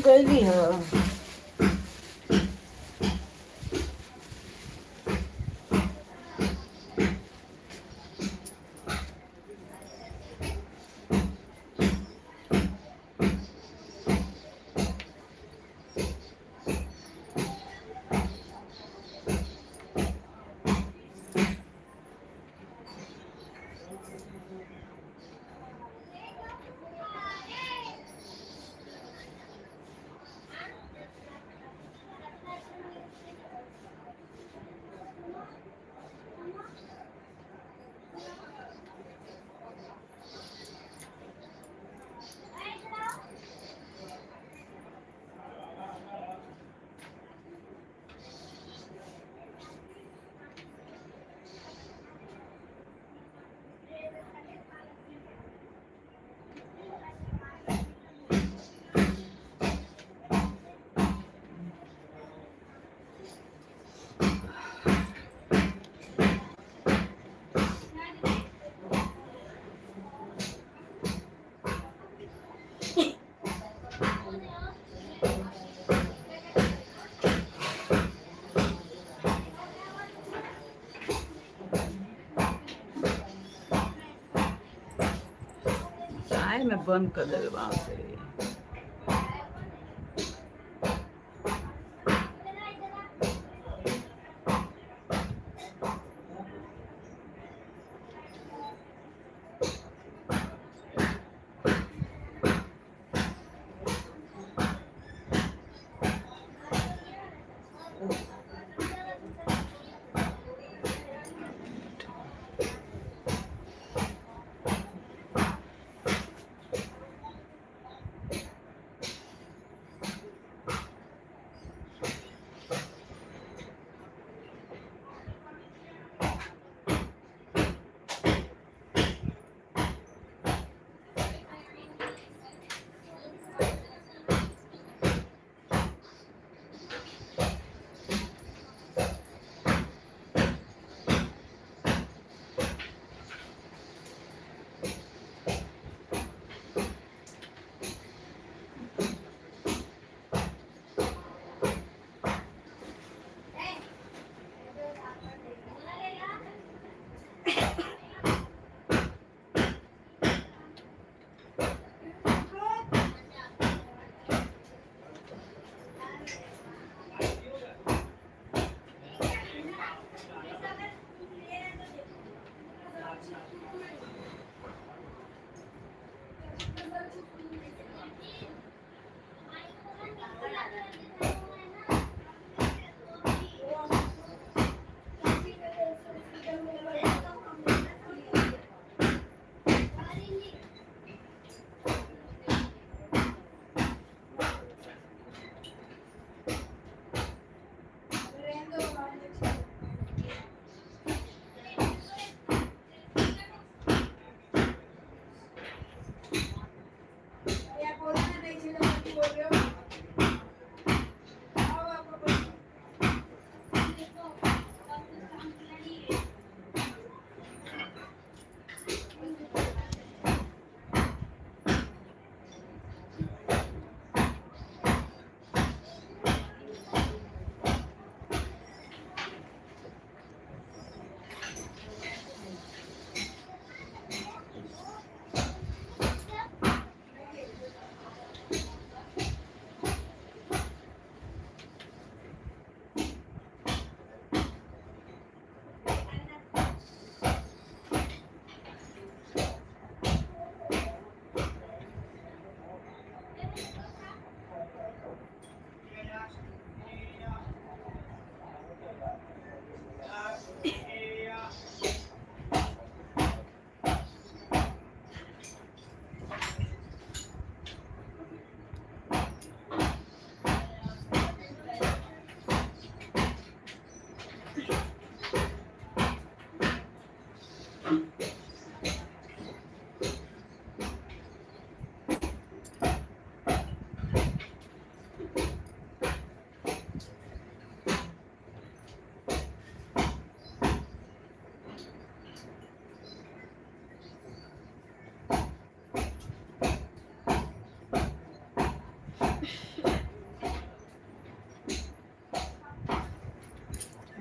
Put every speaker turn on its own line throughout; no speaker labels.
गईली ह। काहे में बंद कर देले बा से।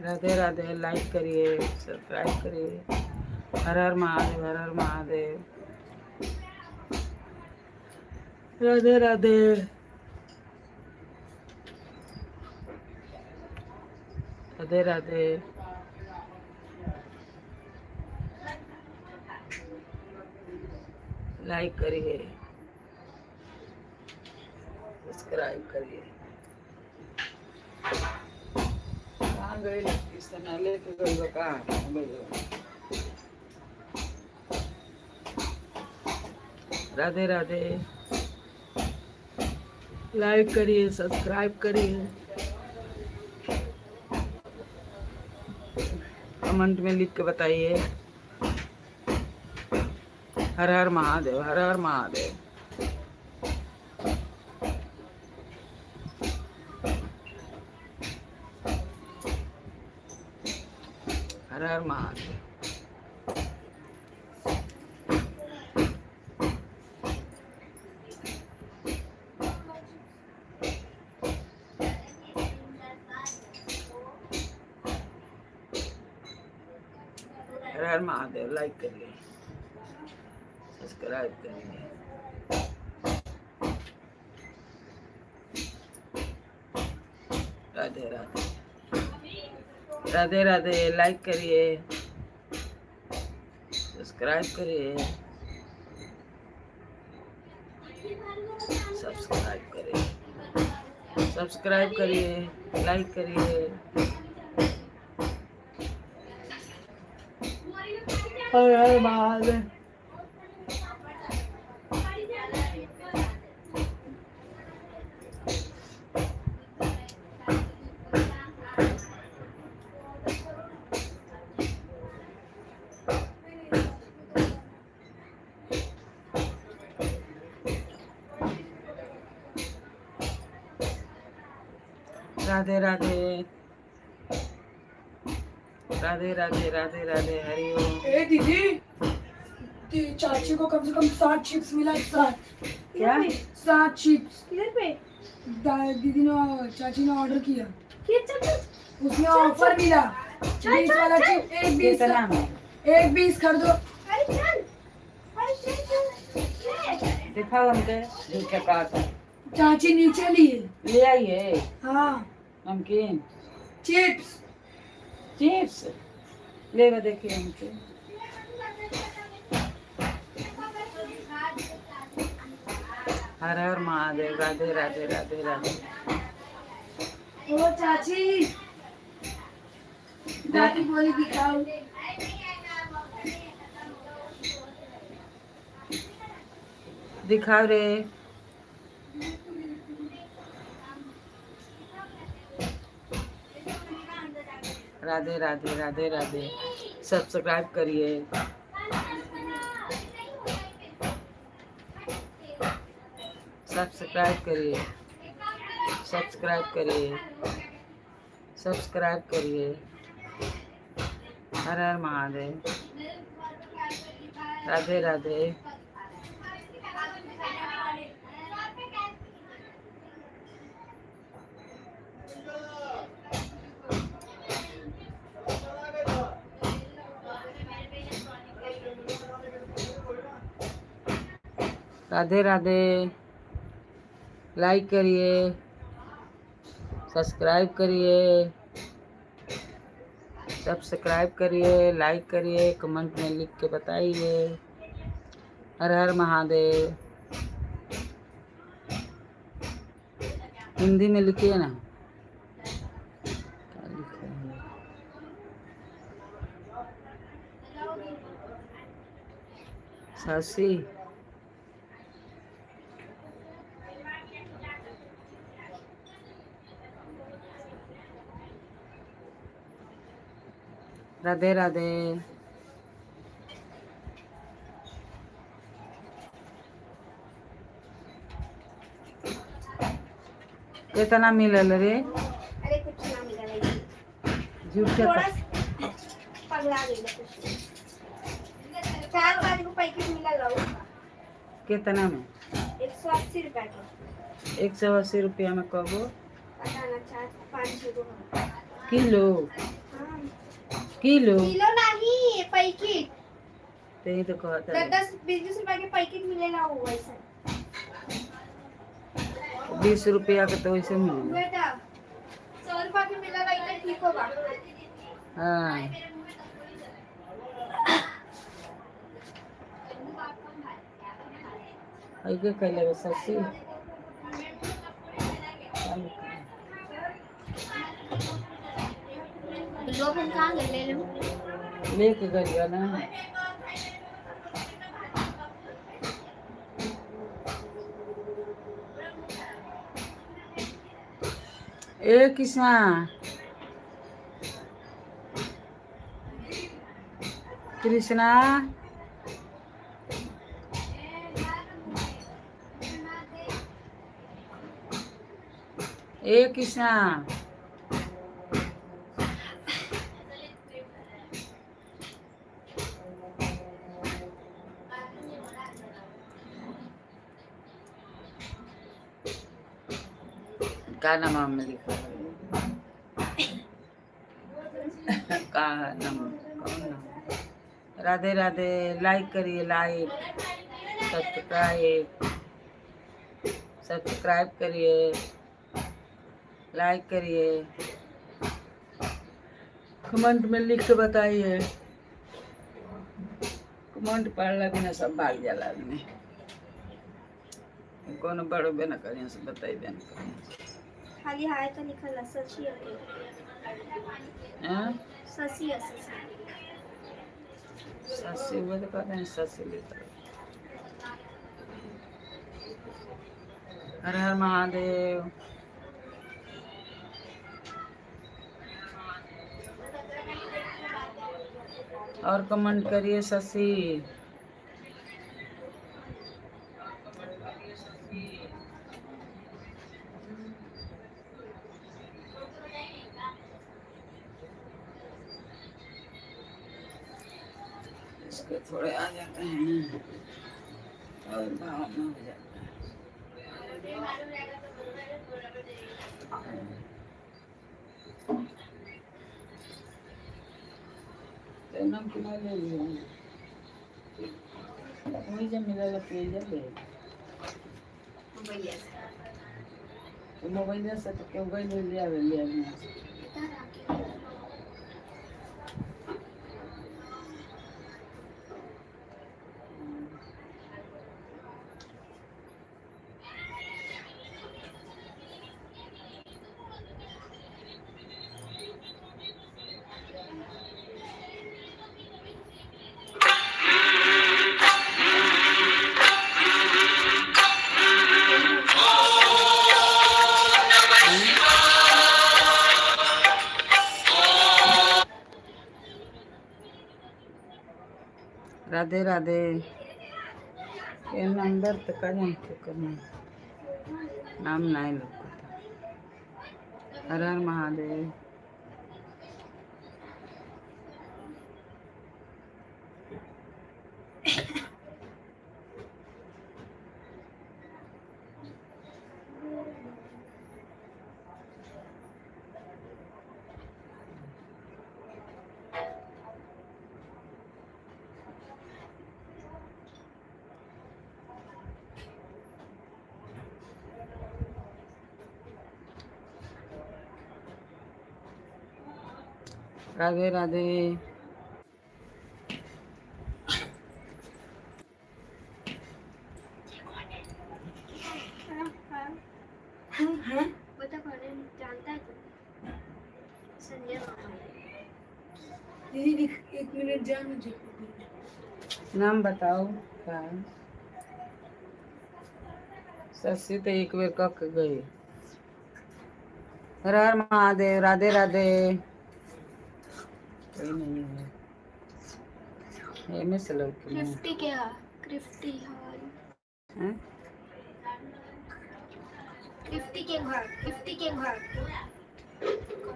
राधे राधे। लाइक करिए, सब्सक्राइब करिए। हर हर महादेव, हर हर महादेव। राधे राधे। राधे राधे। लाइक करिए, सब्सक्राइब करिए। कहाँ गई? इस समय लेके गई बा कहाँ गई? राधे राधे। लाइक करिए, सब्सक्राइब करिए, कमेंट में लिख के बताइए। हर हर महादेव, हर हर महादेव। हर हर महादेव। हर हर महादेव। लाइक करिए, सब्सक्राइब करिए। राधे राधे, राधे राधे। लाइक करिए, सब्सक्राइब करिए, सब्सक्राइब करिए, सब्सक्राइब करिए, लाइक करिए। हर हर महादेव। राधे राधे, राधे राधे, राधे राधे, हरिओम।
ए दीदी, चाची को कम से कम 7 चिप्स मिला, 7।
क्या?
7 चिप्स।
किधर पे?
दीदी ने, चाची ने ऑर्डर किया।
ये चल चल।
उसमें ऑफर मिला।
चल,
20
चल,
वाला
चल।
चिप 1.20
कितना में?
1.20 खरीदो।
अरे चल, अरे चल चल चल।
दिखाओ हमके, झूठे का था।
चाची नीचे लिए।
ले आइए।
हाँ।
नमकीन?
चिप्स।
चिप्स ले बा, देखिए हमके। हर हर महादेव, राधे राधे, राधे राधे।
ओ चाची, दादी बोली दिखाओ।
दिखाओ रे। राधे राधे, राधे राधे। सब्सक्राइब करिए, सब्सक्राइब करिए, सब्सक्राइब करिए, सब्सक्राइब करिए। हर हर महादेव, राधे राधे। राधे राधे। लाइक करिए, सब्सक्राइब करिए, सब्सक्राइब करिए, लाइक करिए, कमेंट में लिख के बताइए। हर हर महादेव। हिंदी में लिखिए ना। क्या लिखे हैं? सासी। राधे राधे। कितना मिलल रे?
अरे, कुछ ना मिला नहीं।
झूठे।
थोड़ा पगला गई ना कुछ। चार पाँच को पैकेट मिला लो।
कितना में?
180 रुपए के।
180 रुपया में कबो?
पता ना, चार पाँच छः को।
किलो?
हाँ।
किलो
किलो नहीं, पैकेट।
ते तो कहता
दस
है।
दस बीस बीस रुपए के पैकेट मिलेला वो वैसा।
20 रुपया के तो वैसे मिले।
बेटा, 100 रुपया के मिलेला इतना ठीक होगा।
हाँ, ऐसे कैले बस शशि।
लोग हम कहाँ गए ले लो।
लेके गई ना। ए कृष्णा, कृष्णा, ए कृष्णा, का नाम हम लिखा है? का नाम, कौन नाम? राधे राधे। लाइक करिए, लाइक, सब्सक्राइब, सब्सक्राइब करिए, लाइक करिए, कमेंट में लिख के बताइए। कमेंट पढ़ला बिना सब भाग जाला आदमी। कोनो बड़ो न करिए से बताइबे न करिए।
खाली हाय तो निकल शशि अकेले।
हाँ।
शशि है, शशि।
शशि, वो तो कहते हैं शशि लेकर। हर हर महादेव। और कमेंट करिए शशि। इसके थोड़े आ जाते हैं ना और भाव में हो जाता है। तो नमकीन ले लियो, वही जब मिलेगा पेज ले।
भैया से।
तो मोबाइल से तो क्यों गई ले लिया, ले लिया। राधे राधे। ये नंबर तो का जानते करना, नाम नहीं लोग। हर हर महादेव। राधे राधे।
हाँ हाँ बता, कौन है? जानता है तू? संजय मामा।
दीदी, एक एक मिनट जा मुझे।
नाम बताओ का है? शशि तो एक बेर कह के गई। हर हर महादेव, राधे राधे। कोई नहीं है एमे से लौकी में।
क्रिफ्टी क्या क्रिफ्टी हॉल।
हैं?
क्रिफ्टी के घर, क्रिफ्टी के घर।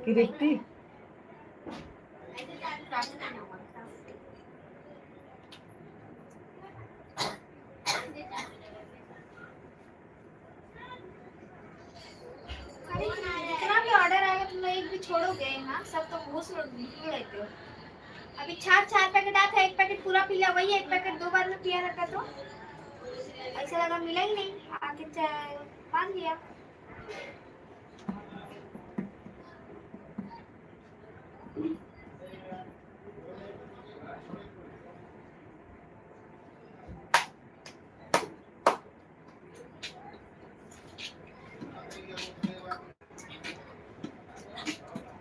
कृति।
अरे, जितना भी ऑर्डर आएगा तुम लोग एक भी छोड़ोगे? हाँ, सब तो घूस लेते हो। अभी चार चार पैकेट आता है, एक पैकेट पूरा पी लिया, वही एक पैकेट दो बार में पिया रखा तो ऐसा लगा मिला ही नहीं, आके बांध लिया।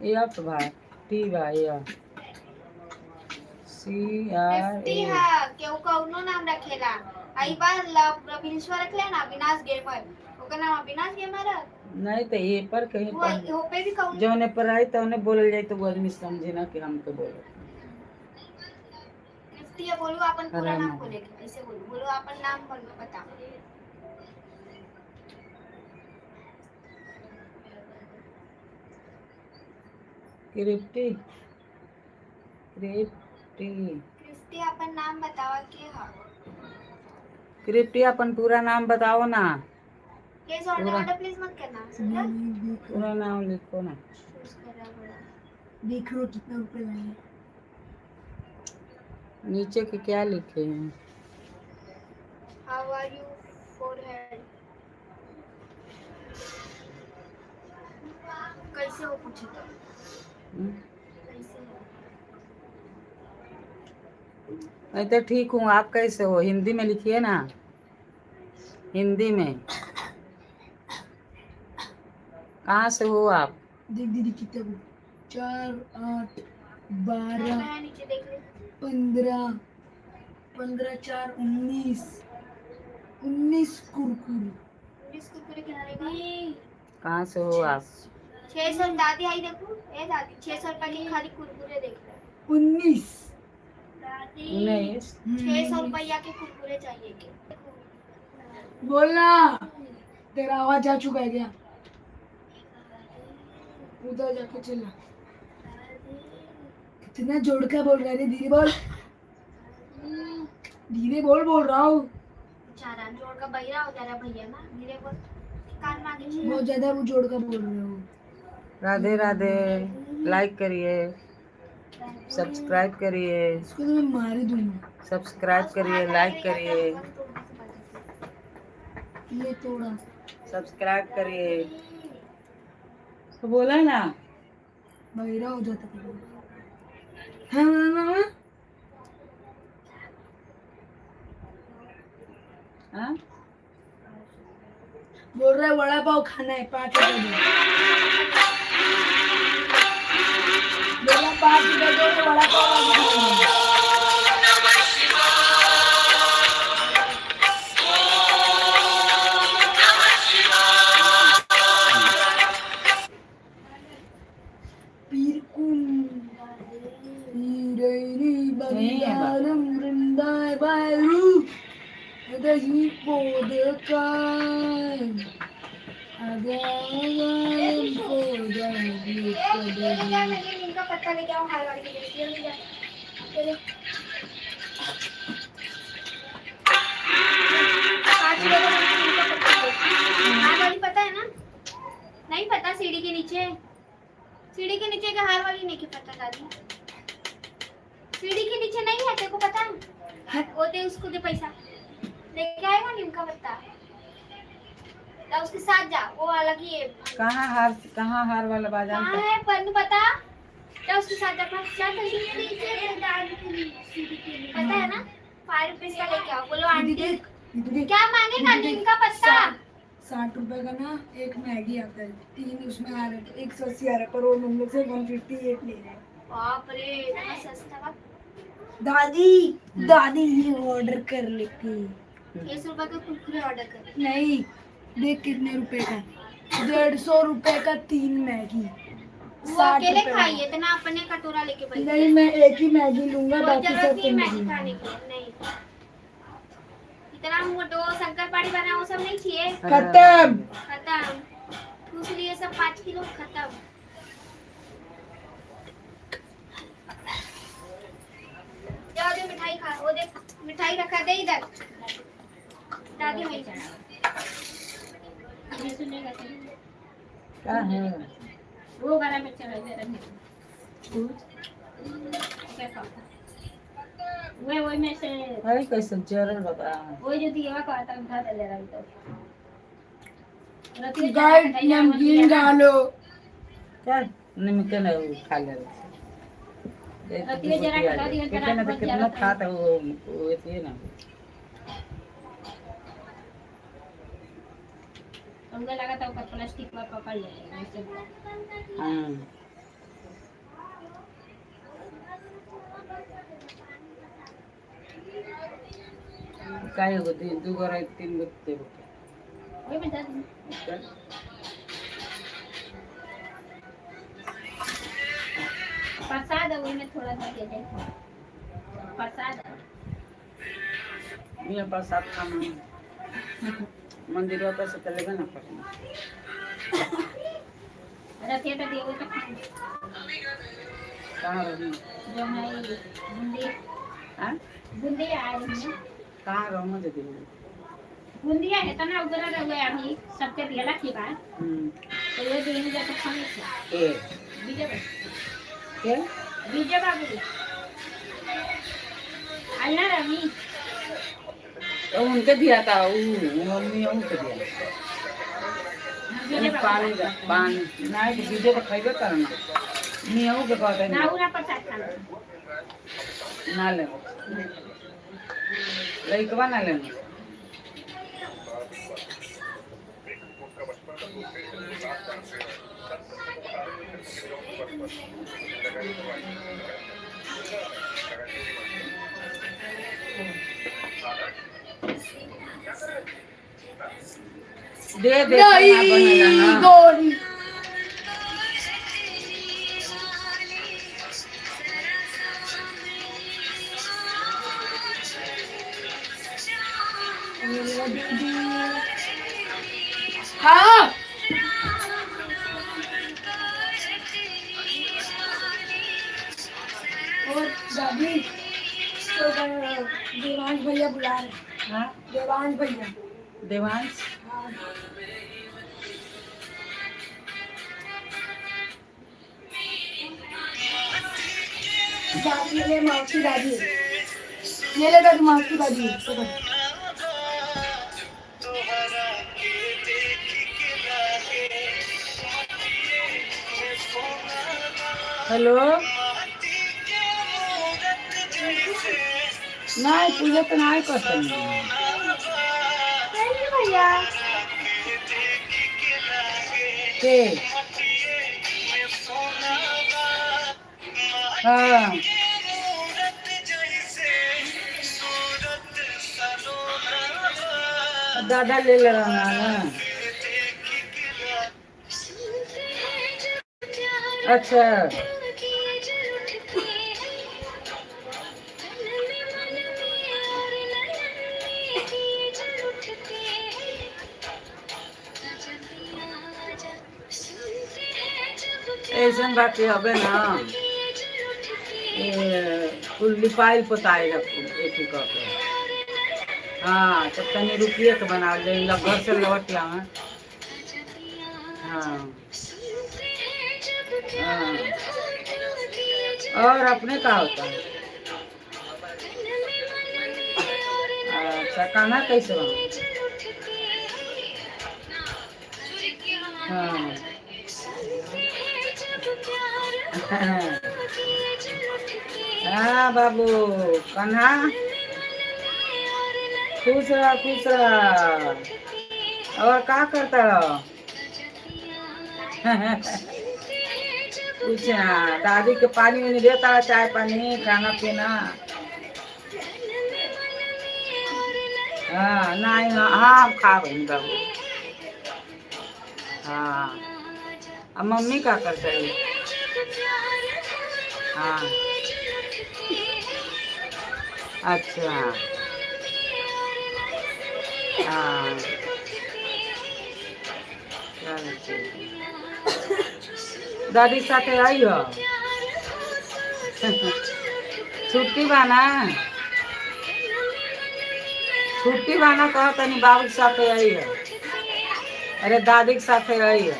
एफ बा, टी बा, ए, सी, आर,
50
ए।
हा केहू कौनो नाम रखेला। आई बार रविंश्वर रखले ना अविनाश गेमर, ओकर नाम अविनाश गेमर है।
नहीं तो ये पर कहीं
वो
पर
हो पे भी कौनो
जौने पर आई तौने बोलल जाई तो वो आदमी समझे ना कि हमके बोले।
निफ्टी है, बोलू अपन पूरा
अरे
नाम
ना।
बोले के, ऐसे बोलू, बोलो अपन नाम बोलो बता।
क्रिप्टी, क्रिप्टी।
क्रिस्टी अपन नाम बतावा के हा।
क्रिप्टी अपन पूरा नाम बताओ ना।
प्लीज ऑर्डर
पूरा।
ऑर्डर प्लीज मत करना, समझा?
पूरा नाम लिखो ना।
चूज कर रहा बड़ा।
देख लो कितना रुपए लाए।
नीचे के क्या लिखे हैं?
How are you forehead, कैसे हो पूछे तो?
हम्म?
कैसे हो?
मैं तो ठीक हूँ, आप कैसे हो? हिंदी में लिखिए ना, हिंदी में। कहाँ से हो आप?
देख दीदी कितने को, 4 8 12
मैं नीचे देख ले।
15 15 4 19 19 कुरकुरे।
19 कुरकुरे कितने का?
कहाँ से हो आप?
600। दादी आई देखो, ए दादी 600 रुपए की खाली कुरकुरे देख ले।
19।
दादी
19।
600 रुपया के कुरकुरे चाहिए के?
बोलना, तेरा आवाज आ चुका है क्या? उधर जाके चला। कितना जोड़ के बोल रहा है रे, धीरे बोल, धीरे बोल, बोल रहा हूँ।
बेचारा जोड़ का बहिरा हो जा रहा भैया ना, धीरे बोल, कान मांगे चाहिए।
बहुत ज्यादा वो जोड़ का बोल रहे हो।
राधे राधे। लाइक करिए, सब्सक्राइब करिए।
इसको तो मैं मार ही दूंगा।
सब्सक्राइब करिए, लाइक करिए।
ये तोड़ा।
सब्सक्राइब करिए तो बोला ना।
बहिरा हो जाता कभी। हाँ हाँ हाँ।
हाँ?
बोल रहा है वड़ा पाव खाना है, 5 रुपए दो। बोला 5 रुपए दो, मैं वड़ा पाव लाके खाऊंगा। पीरकुम
नहीं है बात।
बंदारम वृंदाय बायरू दही पोदकाय अगायम पोदगी।
ये जा, मैं नीम का पत्ता लेके आऊं हार वाली के लिए, जल्दी जा। ले ले। 5 रुपए का मुझे नीम का पत्ता दो। हार वाली पता है ना? नहीं पता? सीढ़ी के नीचे, सीढ़ी के नीचे का हार वाली नहीं के पता दादी? सीढ़ी के नीचे नहीं है, तेरे को पता है? वो दे उसको, दे पैसा, लेके आएगा नीम का पत्ता। जा उसके साथ जा, वो अलग ही है।
कहाँ हार, कहाँ हार वाला बाजार?
कहाँ है पन्नू पता? जा उसके साथ जा, पास जा जल्दी। पता है ना? 5 रुपीज का लेके आओ, बोलो
दीदी
आंटी।
देख, दीदी देख।
क्या मांगेगा?
दीदी
नीम का पत्ता।
60 रुपए का ना एक मैगी आता है, तीन उसमें आ रहे थे, 180 आ रहा है, पर वो हम लोग से 158 ले रहे हैं।
बाप रे, इतना सस्ता बाप।
दादी दादी, ये ऑर्डर कर लेती।
600 रुपए का कुरकुरे ऑर्डर कर।
नहीं, देख कितने रुपए का, 150 रुपए का तीन मैगी।
वो
60
अकेले
रुपए
खाइए
वाला।
इतना, अपने कटोरा लेके बैठ।
नहीं, मैं एक ही मैगी लूंगा,
कोई
बाकी
जरूरत
सब
नहीं
तुम
मैगी
लोग।
खाने की, नहीं इतना मोटो शंकरपाड़ी बना वो सब नहीं चाहिए।
खत्म।
खत्म, ठूस लिए सब 5 किलो, खत्म। जाओ दे मिठाई खा, वो देख मिठाई रखा दे इधर दादी भाई।
क्या है?
वो गला में चला जरा।
वही वही में से।
अरे कैसे जरल बाबा।
वही जो दिया का आता उठा दे ले रहा तो रतिया
गाइस नमकीन डालो।
क्या नमक ना वो खा ले।
रतिया जरा खिला दिया, जरा
कितना
बहुत
कितना
जरा
खाता वो इतने ना।
हमको लगा था ऊपर प्लास्टिक में पकड़ ले ऐसे।
हाँ का एगो दू गो रही तीन गो देबो।
वही में दे।
चल।
प्रसाद है वही में थोड़ा सा दे दे प्रसाद है।
यहाँ प्रसाद खाना मंदिर पर से तो लेबे ना करना।
रतिया तो देवो तो खाए।
कहाँ रहूँ?
जो है बूंदी।
हाँ।
बूंदी आ रही है।
कहाँ रहूँ दीदी?
बूंदिया है तना उधर रह गया अभी सबके दिया की बात।
हम्म।
तो ये दिन जाके खाने थे।
ए।
विजय बाबू।
के?
विजय बाबू अल्लाह रमी।
तो उनके दिया था वो मम्मी उनके दिया।
विजय बाबू।
पानी पानी ना विजय को खैबे करना मियाँ के कहते
ना
ना।
उना प्रसाद खाना।
ना ले लइकवा ना लेना। दे दे खाना
नहीं
बनेला ना।
गोरी। हाँ और दादी तो देवांश भैया बुला रहे हैं।
हाँ।
देवांश भैया।
देवांश।
हाँ। दादी ले मावशी दादी ये ले दादी मावशी दादी पकड़।
हेलो नहीं पूजा तो नहीं करते।
भैया।
के? हाँ दादा ले ले ना ना। अच्छा ऐसा बात हबे ना ए, कुल लिपाइल पोताइल एथी कऽ के। हाँ तो तनी रुकिए के बना ले घर से लौट आवे। हाँ हाँ और अपने का होता है? अच्छा खाना कैसे बना? हाँ हाँ बाबू कन्हा खुश रह खुश रह। और का करता रहो? कुछ ना दादी के पानी वानी देता रहा चाय पानी खाना पीना। हाँ नहीं हाँ हाँ, हम खा गए बाबू। हाँ अब मम्मी का करता है? हाँ अच्छा हाँ चलो ठीक है। दादी साथे आई हो? छुट्टी बा ना? छुट्टी बा ना कहो तनी बाबू के साथे आई हो। अरे दादी के साथे आई हो।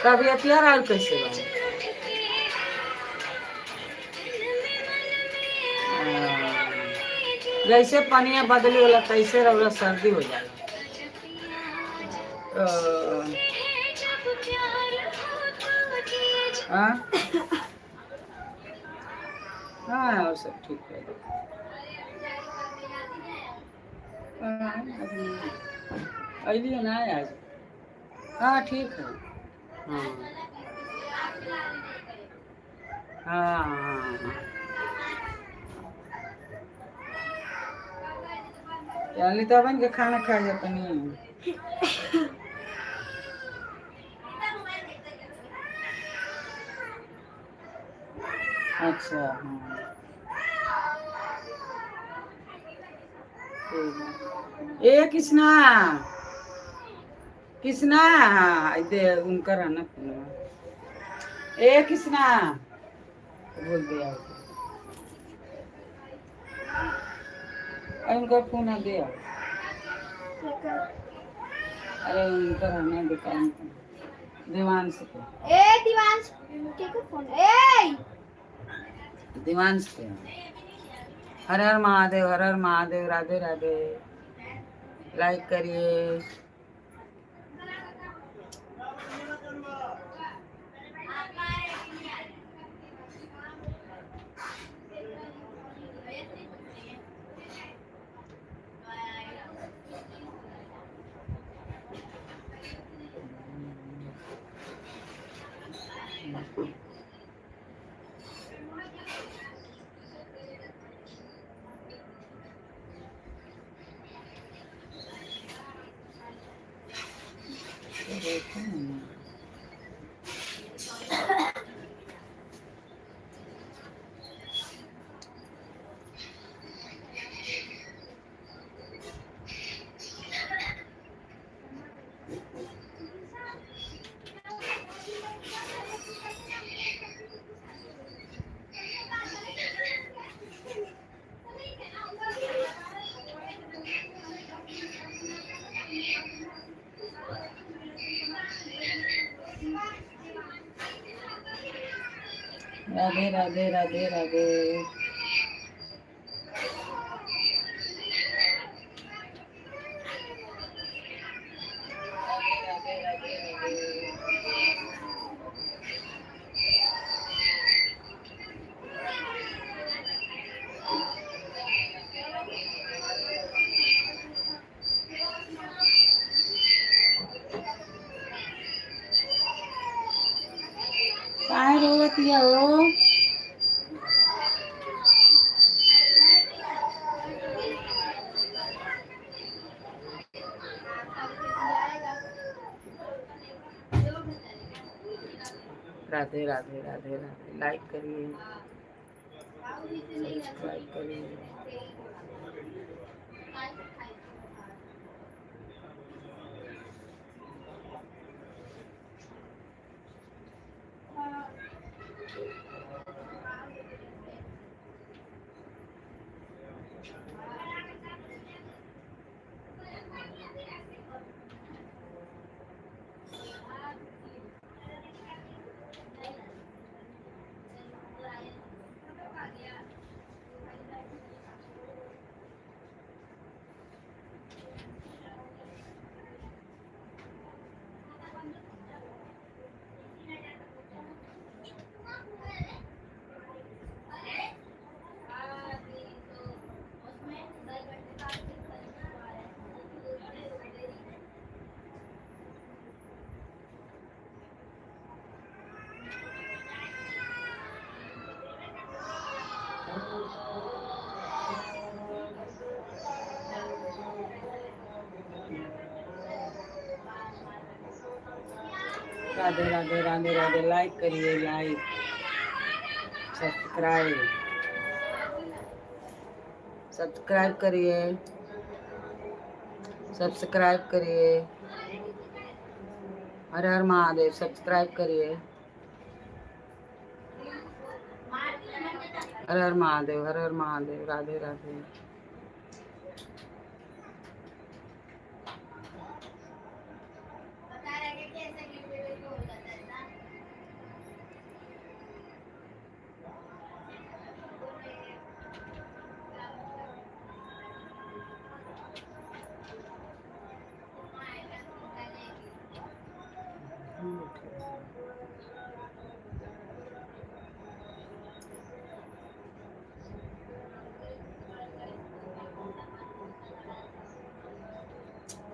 तबियत यार और कैसे बा? हाँ, जैसे पनिया बदली होला तैसे रउरा सर्दी हो जाला। अ, हाँ हाँ, और सब ठीक है। हाँ, अभी ना आज। हाँ ठीक है। हाँ हाँ हाँ हाँ। चली तब के खाना खा जा तनी। अच्छा हाँ ठीक है। ए कृष्णा, कृष्णा, हाँ दे उनकर है ना फोनवा। ए कृष्णा बोल दिया, उनका फोन आ गया। अरे उनकर है ना दुकान पे, देवांश के।
ए दिवांश के को फोन ए।
दिवांश के। हर हर महादेव, हर हर महादेव, राधे राधे। लाइक करिए। देखो ना। राधे राधे राधे राधे। राधे राधे राधे। काहे रोवतिया हो? राधे राधे राधे राधे। लाइक करिए, सब्सक्राइब करिए। राधे राधे राधे राधे। लाइक करिए, लाइक, सब्सक्राइब, सब्सक्राइब करिए, सब्सक्राइब करिए। हर हर महादेव। सब्सक्राइब करिए। हर हर महादेव, हर हर महादेव, राधे राधे।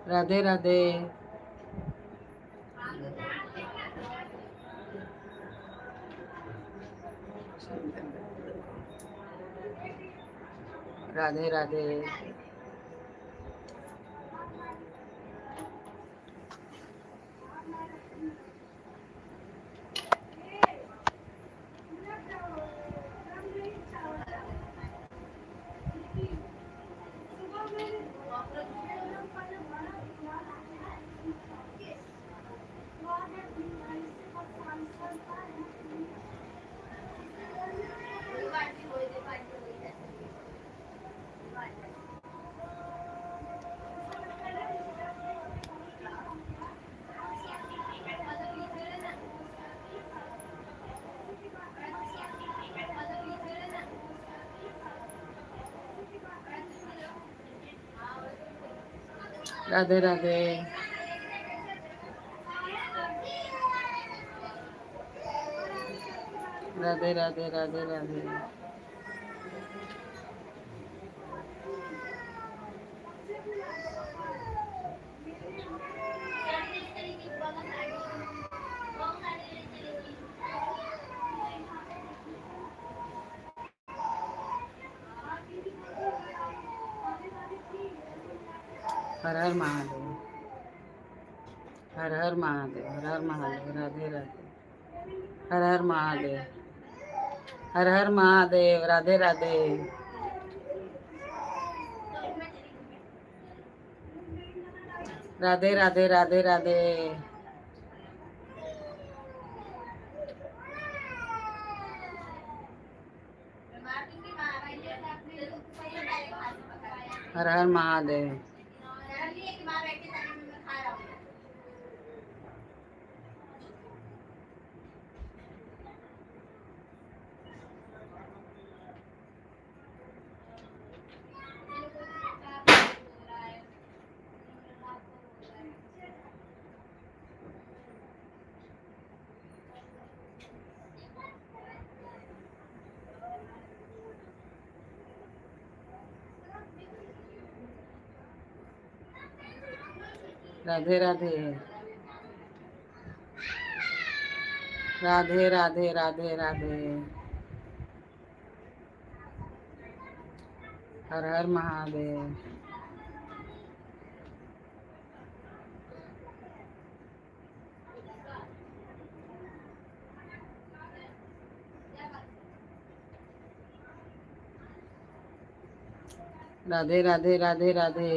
राधे राधे। राधे राधे। राधे राधे। राधे राधे राधे राधे। हर हर महादेव, हर हर महादेव, हर हर महादेव। राधे राधे। हर हर महादेव, हर हर महादेव। राधे राधे। राधे राधे राधे राधे। हर हर महादेव। राधे राधे। राधे राधे राधे राधे। हर हर महादेव। राधे राधे राधे राधे।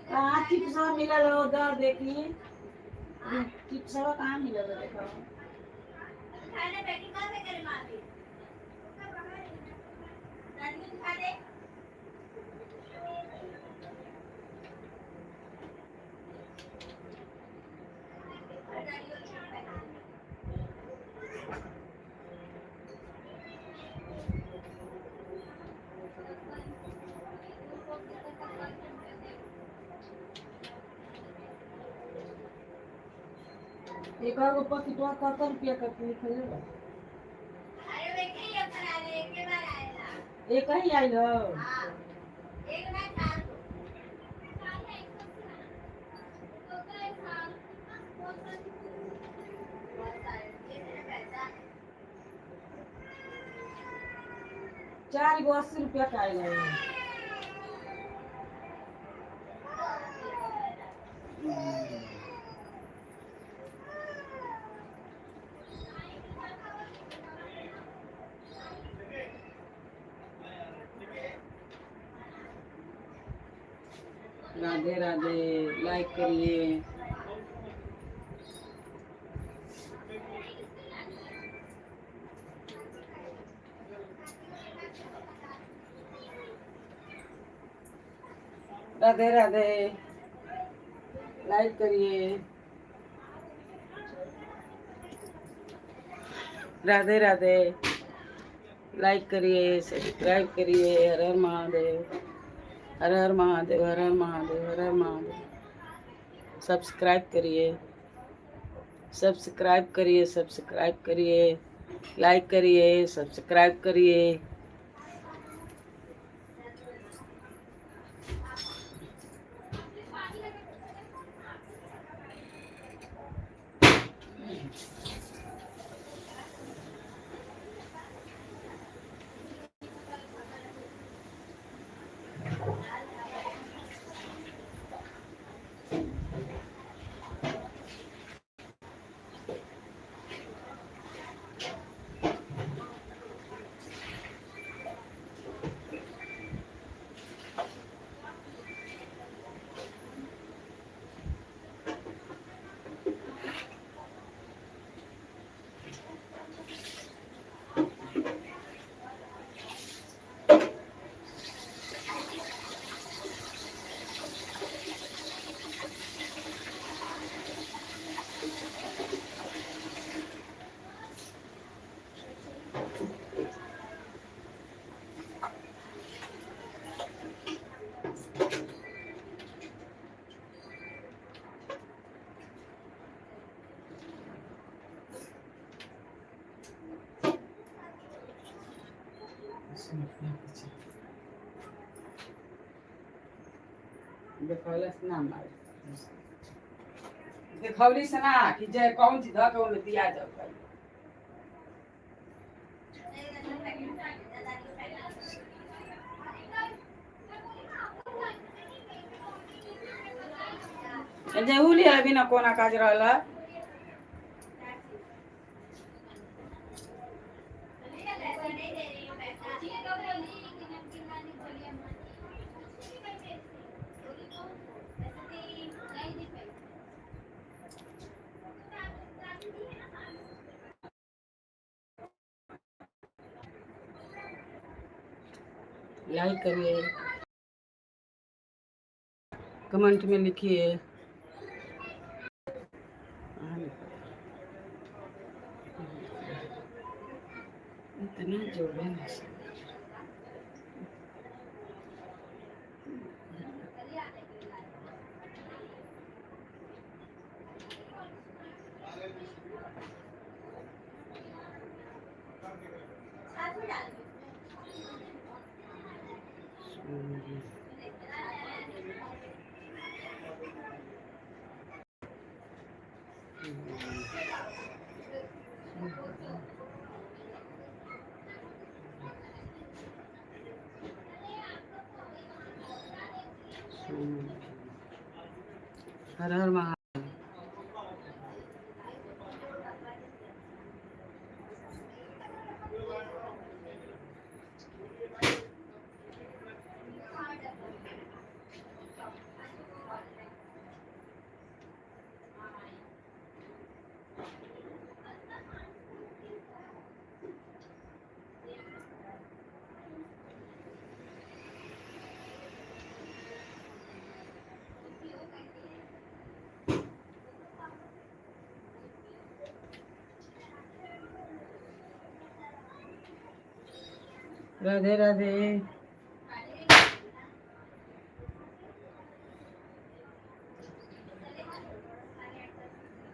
कहाँ चिप्स मिलल हो उधर देखी, चिप्स कहाँ मिलल हो देखो। एक और पकिटवा कत रुपया का लिखल बा? एक ही आइल हो? 4 गो 80 रुपया का आइल हो। राधे राधे। लाइक करिए। राधे राधे। लाइक करिए। राधे राधे। लाइक करिए, सब्सक्राइब करिए। हर हर महादेव, हर हर महादेव, हर हर महादेव, हर हर महादेव। सब्सक्राइब करिए, सब्सक्राइब करिए, सब्सक्राइब करिए, लाइक करिए, सब्सक्राइब करिए। देखौला से ना मारे, देखौली से ना कि जे कौन चीज धऽ के ओमे दिया जाओ। जे उ लिया अभी ना कोना काज रहल है। लाइक करिए, कमेंट में लिखिए। इतना जोड़े ना। हर हर महादेव। राधे राधे।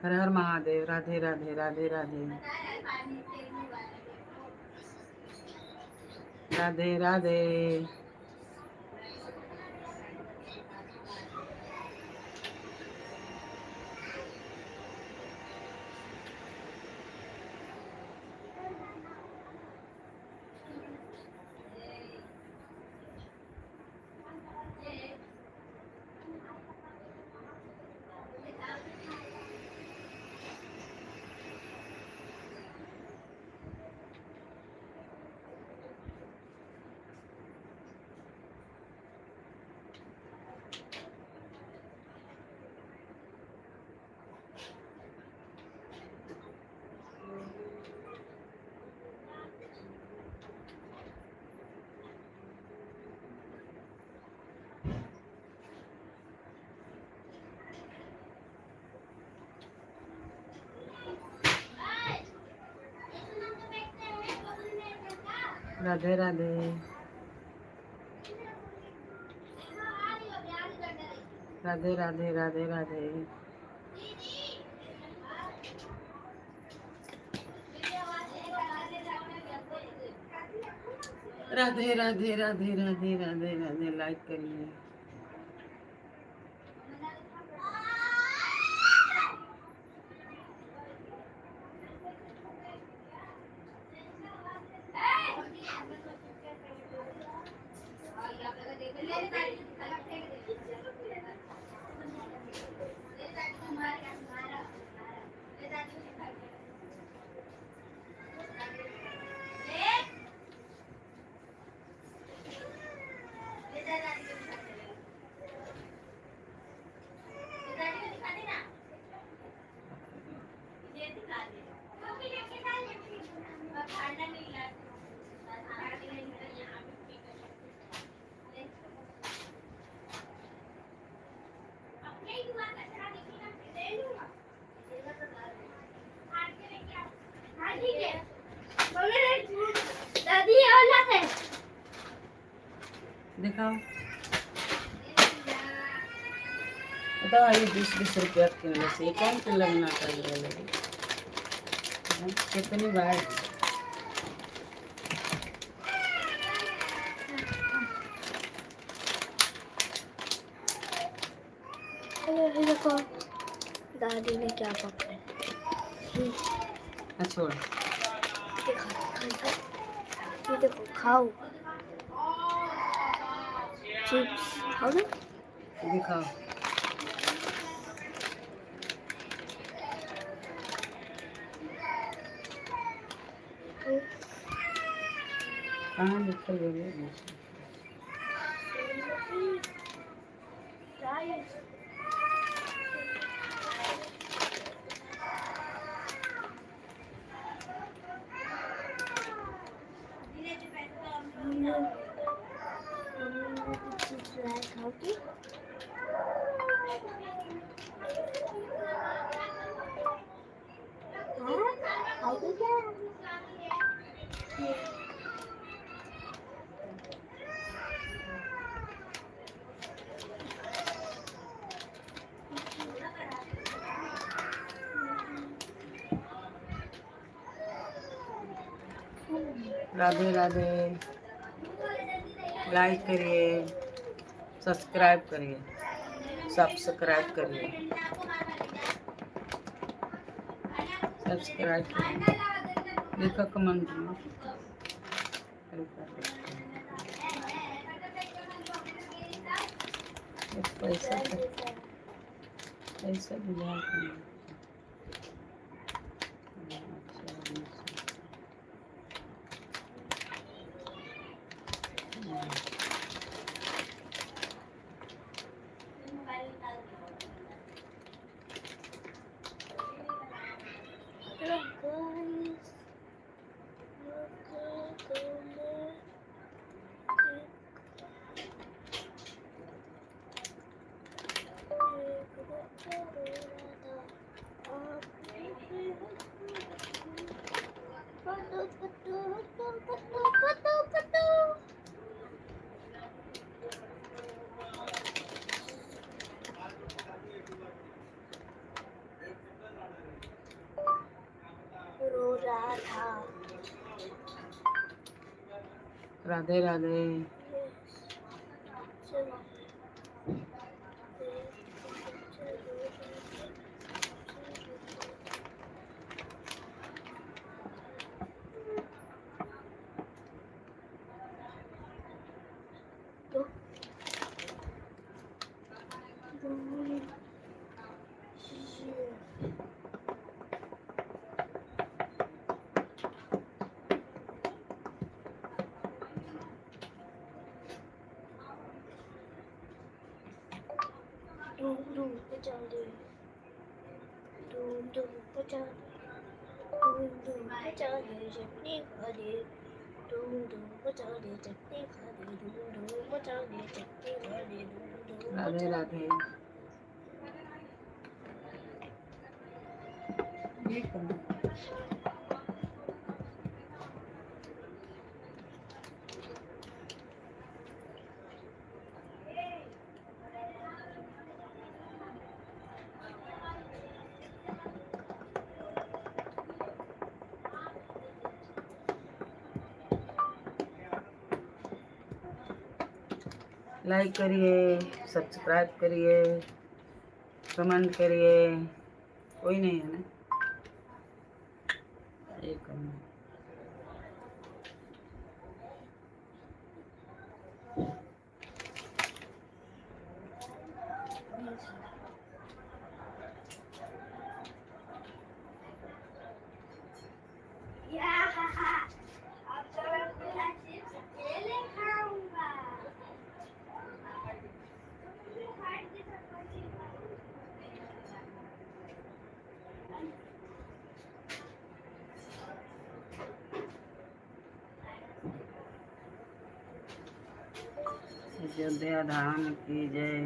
हर हर Mahadev. Radhe Radhe, Radhe Radhe, Radhe Radhe. Radhe Radhe. Radhe Radhe Radhe Radhe. Radhe Radhe Radhe Radhe Radhe Radhe. Like करिए।
दादी ये वाला है।
दिखाओ। बताओ, ये 20-20 रुपया किनले से ये कौन के लगना चाहिए लगे? हाँ, कितनी बार?
ये देखो, दादी ने क्या पकड़ा है।
हाँ, छोड़।
देखो, ये देखो, खाओ चिप्स, खाओ ना।
दिखाओ। कहाँ लिखल गई?
चिप्स लाए, खाओगी? हाँ, खाओगी क्या?
राधे राधे। लाइक करिए, सब्सक्राइब करिए, सब्सक्राइब करिए, सब्सक्राइब करिए। लिखो कमेंट में। अरे बाप रे। पैसा पैसा बुझा। अच्छा।
Hello guys. Look at पत्तू। रो रहा था।
राधे राधे।
चलो। दो दो धूम धूम मचा दे, धूम धूम मचा दे, धूम धूम मचा दे, चटनी खा दे, धूम धूम मचा दे, चटनी खा दे, धूम धूम मचा दे, चटनी खा दे, धूम।
राधे राधे।
ये करो।
लाइक करिए, सब्सक्राइब करिए, कमेंट करिए। कोई नहीं है ना? एक मिनट।
अब तो मैं पूरा चिप्स अकेले खाऊंगा।
अयोध्या धाम की जय।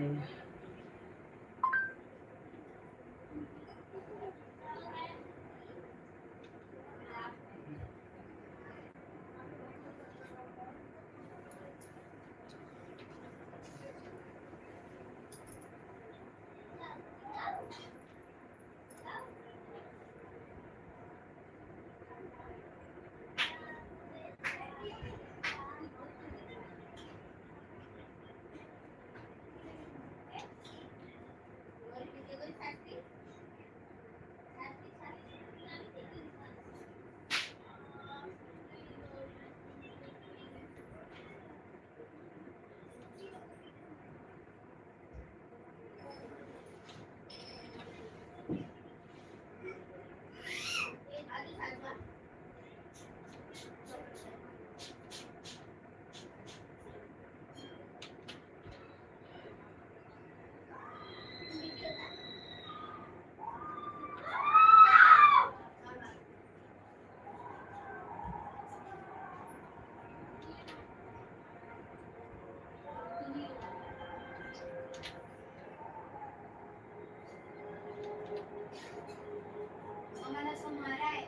हमारा समारा है।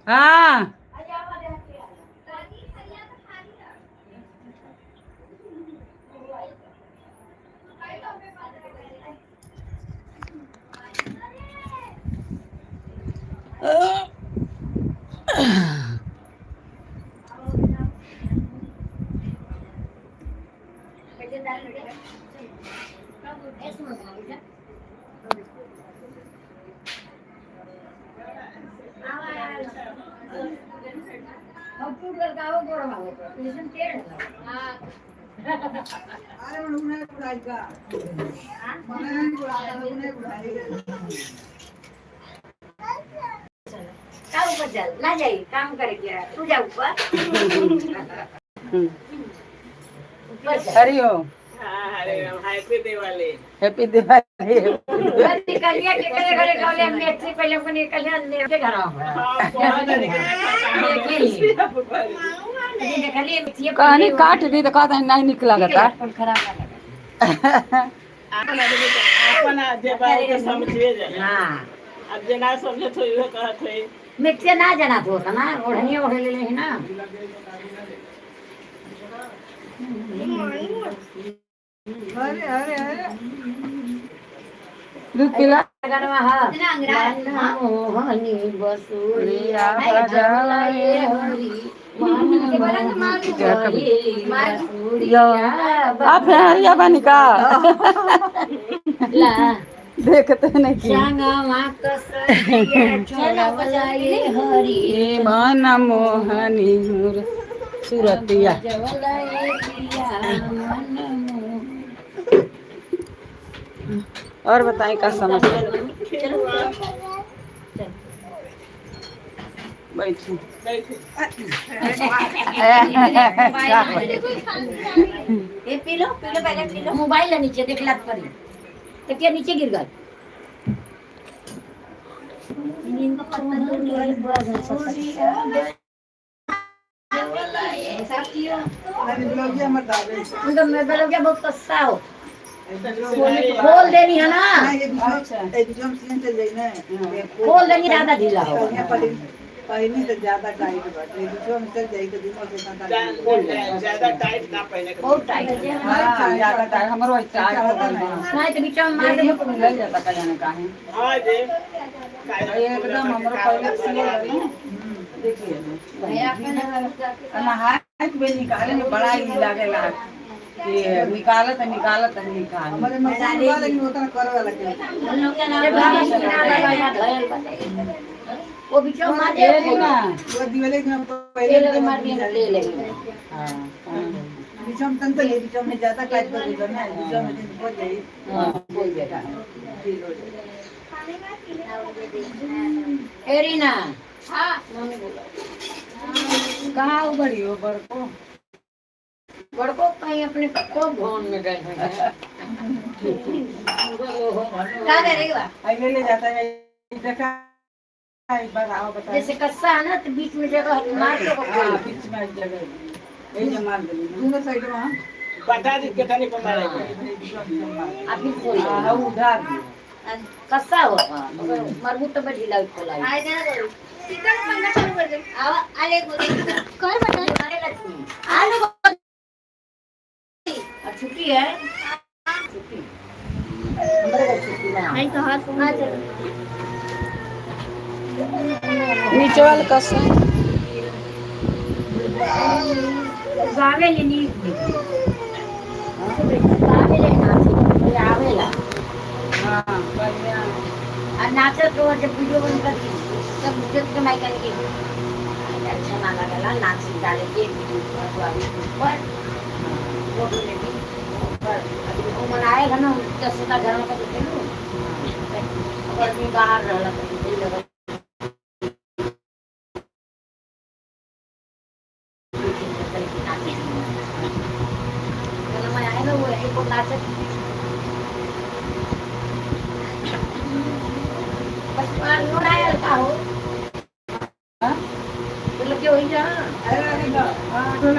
हाँ।
का ऊपर चल ना जाई, काम करके तू जा ऊपर। ऊपर चल।
हरि ओम।
हैप्पी दिवाली।
हैप्पी दिवाली।
निकलिया के करे घरे गौले मेथी पहले को निकलिया ने के घर आओ। देखली मेथी।
कहानी काट दी तो कहता नहीं निक लगता।
खराब ना लगा।
अपन जे बात के समझिए जाला।
हां।
अब जे ना समझे तो इहे कहत है।
मेथी ना जना तो ना ओढ़नी ओढ़ ले ले ना।
अरे अरे अरे।
दूध पिला।
गनवा हां।
इतना अंगरा।
मोहनी बसुरिया
बजाए
हरी।
आप हरिया बानी का देखते नहीं की। ए मन मोहनी सुरतिया। और बताएं का समस्या। बैठू।
ये पी लो, पी लो, पहले पी लो। मोबाइल है नीचे, देख लात पड़ी तो क्या नीचे गिर गए। उनका बहुत कस्सा हो, खोल देनी है ना, खोल देनी, ज्यादा ढीला हो।
ज्यादा टाइट बाटे दूसरा में चल जाई तो दूसरा से इतना टाइट।
ज्यादा टाइट ना पहने के।
बहुत टाइट है।
हाँ, ज्यादा टाइट हमरो टाइट हो गइल बा।
नहीं तो बीच में मार
देहियो पे मिलल जाता का जाने काहे।
हाँ जी।
एकदम हमरो पहले सियल रही देखिए नहाए के निकाले में बड़ा ही लागेला कि निकालत निकालत निकाल।
हमारे मशीन वाला लेकिन उतना करे वाला के
वो बीच में मार
ये
दे
ना
वो दिवाली में
तेल
पहले
मार दिया, ले लेंगे।
हाँ
बीच में तन तो ये बीच में ज्यादा टाइट कर देता ना, बीच में दिन हो जाए।
हाँ, कोई जगह
ढील हो जाए।
एरिना
हाँ।
कहाँ उबड़ी हो बड़को?
बड़को कहीं अपने को भवन में गए हैं।
क्या करेगा?
आई ले जाता है देखा एक बार आओ बता।
जैसे कस्सा है ना तो बीच में जगह मार दो।
हाँ, बीच में जगह ये जो मार देली ना।
दोनों साइड में
बता दी कितनी पर मारेंगे।
अभी खोल दो।
हाँ, उधार दी।
कस्सा हो मरबू तो ढीला खोला।
आए ना बोल सीता पंखा चालू कर दे। आवा आले बोल कर बता।
अरे लक्ष्मी
आलू।
और छुट्टी है, छुट्टी हमारे घर छुट्टी ना।
नहीं तो हाथ हां चलो।
नीचे वाला कसा
गावे लेनी, गावे ले नाचे आवेला।
हाँ बढ़िया।
और नाचत तो जब वीडियो बंद कर दी तब जब कमाई करके अच्छा ना लगला नाच डाले के वीडियो पर ऊपर फोटो लेके ऊपर। अभी वो मनाएगा ना दस का घर में तो खेलूं अगर मैं बाहर रहला तो दिल लगा मैं आएगा वो एक और नाचत बस लोड आया का हो तो लगे वही जा।
अरे अरे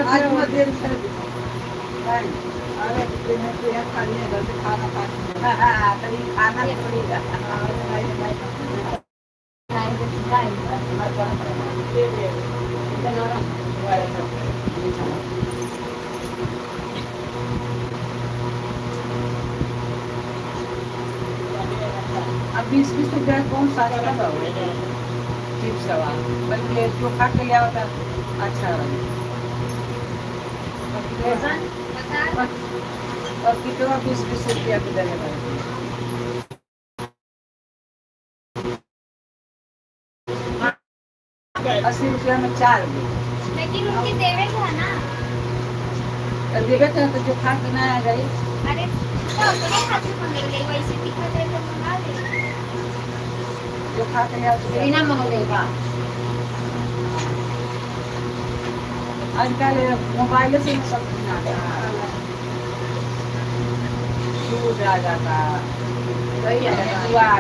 आज मत देर से अरे कितने तो यार खाली है घर से खाना खा।
हाँ, तभी खाना पड़ेगा। अब 20-20 रुपया कौन सस्ता बा चिप्स हवा, बल्कि जो खा के लिया होता अच्छा रहे। और कितना 20-20 रुपया के देने वाले। 80 रुपया में 4 गो।
लेकिन उनके देवे का ना।
देवे के तो जो खा के ना आ जाए।
अरे तो अपने हाथ से मंगल गई वैसे दिखा जाए तो मंगा ले।
जो खा के लिया तो
बिना मंगलेगा।
आजकल मोबाइल से सब कुछ आ जाता, दूध आ जाता, दही आ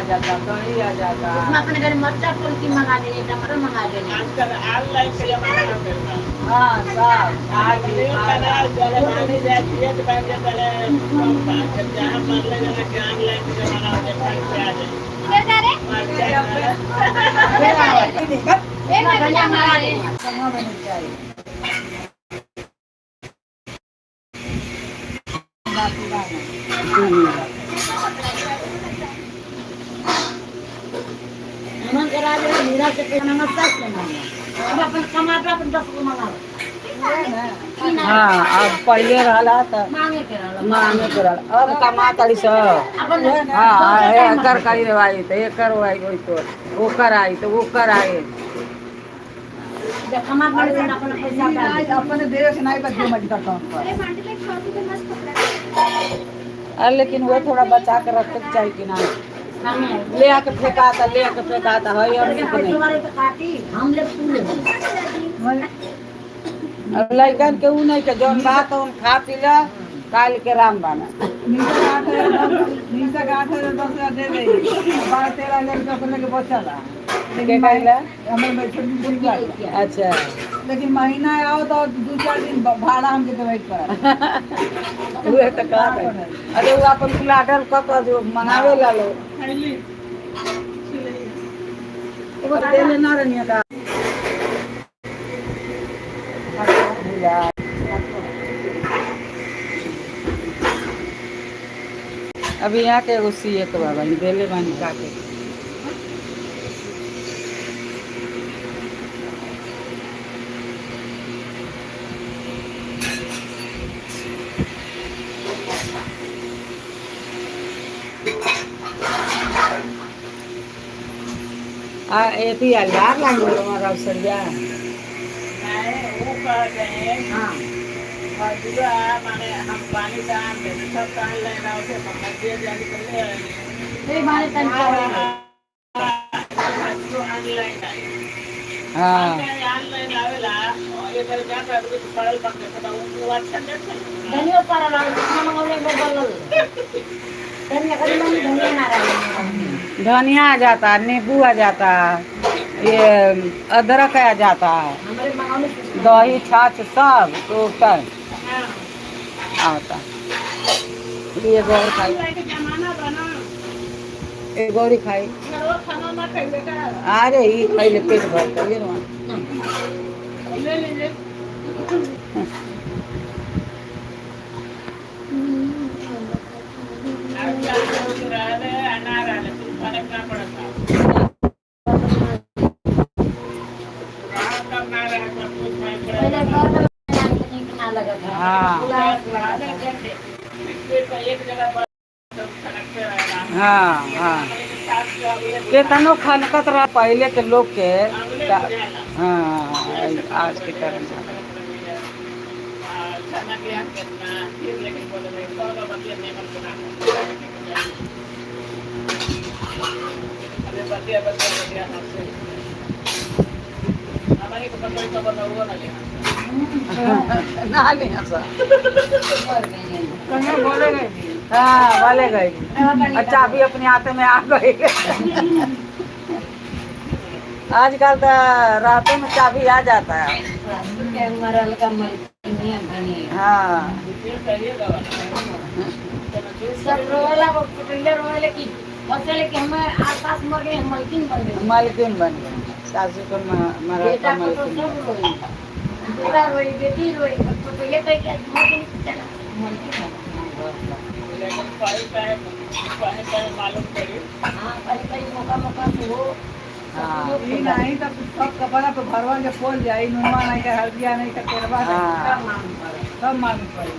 जाता, दही आ जाता।
उसमें अपने घर मरचा पुलकी मंगा देने, टमाटर मंगा देने।
आजकल ऑनलाइन के जमाना हो गया।
हाँ सब
आज जमाने जाती है तो बैंक पहले जहाँ मरले जाना कि ऑनलाइन के जमाना हो गया, बैंक पे आ जाए।
किधर जा रहे? ए मैं
धनिया मंगा देने।
कहाँ बनी चाहिए
मन करा दे मीरा से नमस्कार से। अब अपन कमाता अपन 10 गो मंगाओ।
हाँ, अब पहले रहला तो
मांगे के रहला।
मांगे के रहला, अब कमा तारी सब।
अपन
हाँ हाँ, एकर करी रे भाई तो एकर आई, ओई तो ओकर आई तो ओकर आई।
जब कमात बड़े तो अपन पैसा डाल।
अपने देश नहीं बच्चे मत करता हूँ।
अरे मांडे पे 100 रुपये मस्त कपड़ा है।
अरे लेकिन वो थोड़ा बचा के रखे के चाहिए कि ना ले आके फेंकाता, ले आके फेंकाता है और नहीं।
पैसों वाले तो काटी हम ले तू ले।
अब लइकन के ऊ नहीं के जौन बात हम खा पी ला, काल के राम बाना।
नीचा 8,000 10,000 दे दे, 12-13 हजार रुपया को लेके बचला।
के कहला?
हमारे छोटी बुढ़िया।
अच्छा।
लेकिन महीना आओ तो 2-4 दिन भाड़ा हमके देवे पड़ा।
उहे तो कहत है। अरे वो अपन कुलाडल क क जो मंगावे ला लो एगो देले ना रहनिया का भुला। अभी यहाँ के एगो सीए के बाबा देले बानी काटे। आ एथी यार लांगो हमारा अवसरिया।
नहीं, वो कहते हैं मजुआ माने हम पानी दान दे सब कान लेना उसे मजिया जाके कर ले।
नहीं माने तनख्वाह।
ऑनलाइन आई। ऑनलाइन आवेला ये कर जाता है तो पढ़ल बंद करता वो अच्छा नहीं।
धनिया पड़ल कितना मंगौले बदल धनिया कभी मम्मी धनिया ना रहे।
धनिया आ जाता, नींबू आ जाता, ये अदरक आ जाता।
हमारे मंगौले।
दही छाछ सब टोटल आता। ये गौर खाई।
ऑनलाइन के जमाना बना।
ए गौरी खाई।
रोज खाना ना खाइले का?
अरे ये खाई पेट भर कर ये ना।
ले लीजिए। आज रहले ना रहले कुछ फर्क ना पड़ता। कम ना रहे तो कुछ फर्क
पहले
पड़ता।
घर में ना लगा था।
एक जगह पर सब खनकते रहेगा।
हाँ हाँ केतनो खनकत रहा पहले के लोग के। हाँ, आज के कारण।
खाना के हम कितना फिर लेकिन बोले नहीं सौ बतिया नहीं मन बना। अरे बतिया बतिया बतिया हमसे हमारे को पता ही खबर ना हुआ ना ले।
ना ले सब हाँ वाले गए। अच्छा, अभी अपने हाथ में आ गई। आजकल तो रातों में चाबी आ जाता है।
मरल का मलकिनी बनी।
हाँ।
फिर करिएगा।
सब रोला, वो कुटुंबिया रोले की हंसले कि हमें आस-पास मर गए, हम मलकिन बन गए।
मालकिन बन गए, सासू को मरा
बेटा
का
को तो
मालकिन।
सब रोई, बेटा रोई, बेटी रोई, तो ये कह के मर गई, चला मलकिन बन गए।
लेकिन पढ़े पढ़े पढ़े पढ़े मालूम पड़ी।
हाँ, पहले पहले मौका मौका से हो।
ई नहीं तो सब कपड़ा पे भरवा के पोल जाई, नुनवा नहीं का, हल्दिया नहीं का, तेलवा नहीं।
हाँ।
सब मालूम पड़ी।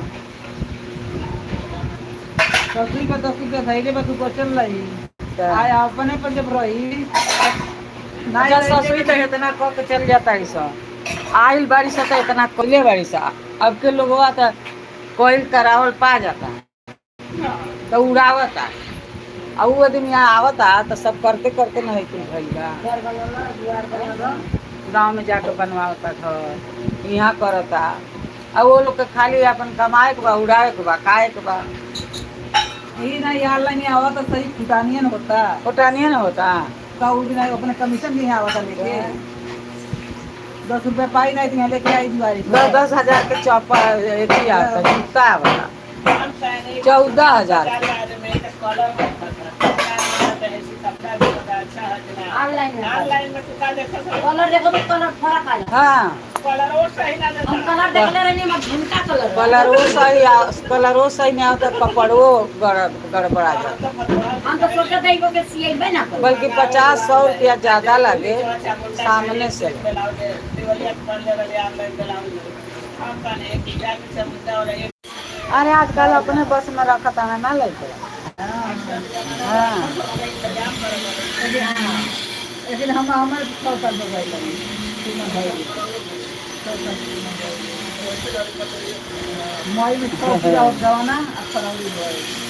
ससुर का 10 रुपया धैले बा तू बचल रही। आय अपने पर जब रही नहीं।
अच्छा।
रही।
ससुरी तो इतना कह के चल जाता है सब। आइल बारिश तो इतना कोयले बारिश। अब के लोगवा तो कोयल करावल पा जाता है तो उड़ावता और वो आदमी यहाँ आवता तो सब करते करते नहीं कुल भइल बा।
घर बनौला, दुआर बनौला।
गांव में जाके बनवावता घर, यहाँ करता और वो लोग के खाली अपन कमाए के बा, उड़ावे के बा, खाए के बा।
ई नहीं ऑनलाइन आवत तो सही फुटानियन होता।
फुटानिए न होता।
तो उ भी नहीं अपने कमीशन भी यहाँ आवता लेके। 10 रुपया पाई नहीं थी लेके आई दुआरी पर।
10-10 हजार के चौपा अथी आता, जूता आवता
हम सैनिक
14,000।
कलर में कलर अच्छा है कि नहीं?
ऑनलाइन में।
ऑनलाइन में तू का देखत हो?
कलर देखो तो कलर फर्क आ जाता।
हाँ।
कलर वो सही ना देता।
हम कलर देखले रहनी, हम झुमका कलर।
कलरो सही कलरो सही नहीं आता, कपड़ो गड़बड़ा जाता।
हम तो सोचते थे के सिएबे ना करो।
बल्कि 50-100 रुपया ज्यादा लगे सामने से।
ब्लाउज देवलिया के पहनले रहली ऑनलाइन ब्लाउज। हम कहने कि जाके चमुंडा वाला एक
अरे आजकल अपने बस में रखता है ना लड़के। हाँ।
लेकिन हम हमारे 100 साल मोबाइल लगे मई में 100 पूरा हो जवाना और फरवरी में।